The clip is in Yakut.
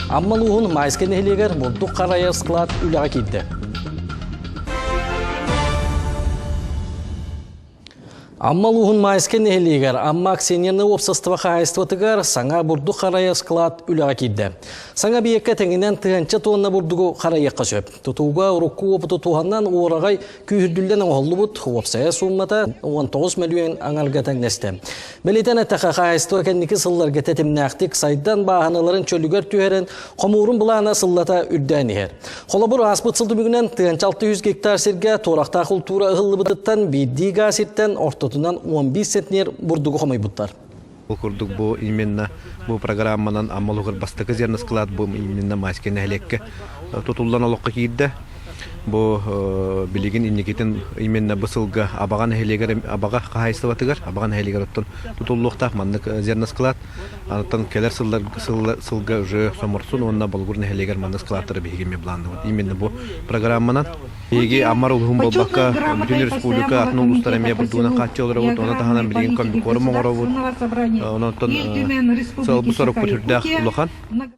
Амма улууһун Майскай нэһилиэгэр бурдук харайар склад үлэҕэ киирдэ. Амма улууһун Майскай нэһилиэгэр Амма акционернай уопсастыба хаһаайыстыбатыгар саҥа бурдук харайар склад үлэҕэ киирдэ. Саҥа эбийиэккэ тэҥинэн тыһыынча туонна бурдугу харайыахха сөп. Тутууга урукку уопуту туһанан уораҕай күүһүрдүллэн оҥоһуллубут уопсайа сууммата 19 мөлүйүөн аҥарга тэҥнэстэ. Бэлиэтэн эттэххэ, хаһаайыстыба кэнники сылларга тэтимнээхтик сайдан бааһыналарын чөлүгэр түһэрэн, хомуурун былаана сыллата үрдээн иһэр. Холобур, ааспыт сыл түмүгүнэн 1600 гектар сиргэ туорахтаах култуура ыһыллыбытыттан биирдии гаа сиртэн ортотунан 11 центнер бурдугу хомуйбуттар. Ол курдук бу именно бу программанан Амма улуһугар бастакы зерносклад бу именно Майскай нэһилиэккэ тутуллан олоххо киирдэ. Бу билигин инникитин именно бу сылга Абаҕа нэһилиэгэр Абаҕа хаһаайыстыбатыгар Абаҕа нэһилиэгэр оттон тутуллуохтаах маннык зерносклад. Антон кэлэр сыллар сылга уже Соморсун уонна Болугур нэһилиэгэр маннык складтары биһиги эмиэ былаанныбыт. Именно бу программанан Биһиги Амар улуһун буолбакка, бүтүн республика атын улуустара эмиэ бурдугунан хааччы олоробут, ону таһынан билигин комбикорм оҥоробут. Онон сыалбыт сорукпут үрдээх улахан.